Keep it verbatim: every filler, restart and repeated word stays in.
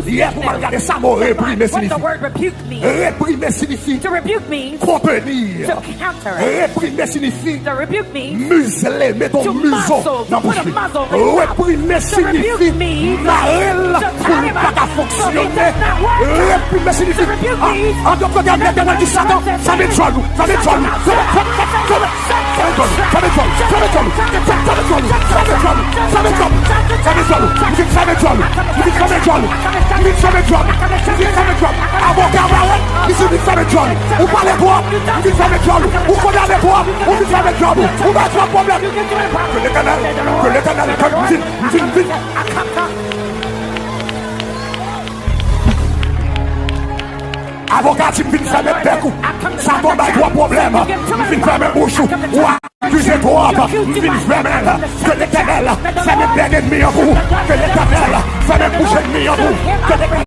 Yè pou m al gade sa mo reprime siyifi. Reprime siyifi kontenir. Reprime siyifi mizle, mete yon mizo nan bouch li. Reprime siyifi mare l pou l pa ka fonksyone. Reprime siyifi, an dòt tèm, Letènèl di Satan, fèmen djòl ou, fèmen djòl ou, fèmen djòl ou, fèmen djòl ou, fèmen djòl ou, fèmen djòl ou, fèmen djòl ou, fèmen djòl ou, fèmen djòl ou, fèmen djòl ou, fèmen djòl ou, fèmen djòl ou, fèmen djòl ou, fèmen djòl ou, avoka mare, li di fèmen djòl ou, ou pale twòp, li di fèmen djòl ou, ou kondane twòp, ou di fèmen djòl ou, ou bay twòp pwoblèm. Ke Letènèl, ke Letènèl, ke m vin, m vin, vin. Avoka di m vin fèmen bèk ou. Satan bay twòp pwoblèm. M vin fèmen bouch ou. Ou akize twòp. M vin fèmen l. Ke Letènèl fèmen bèk ènmi an pou ou. Ke Letènèl fèmen bouch ènmi an pou ou. Ke Letènèl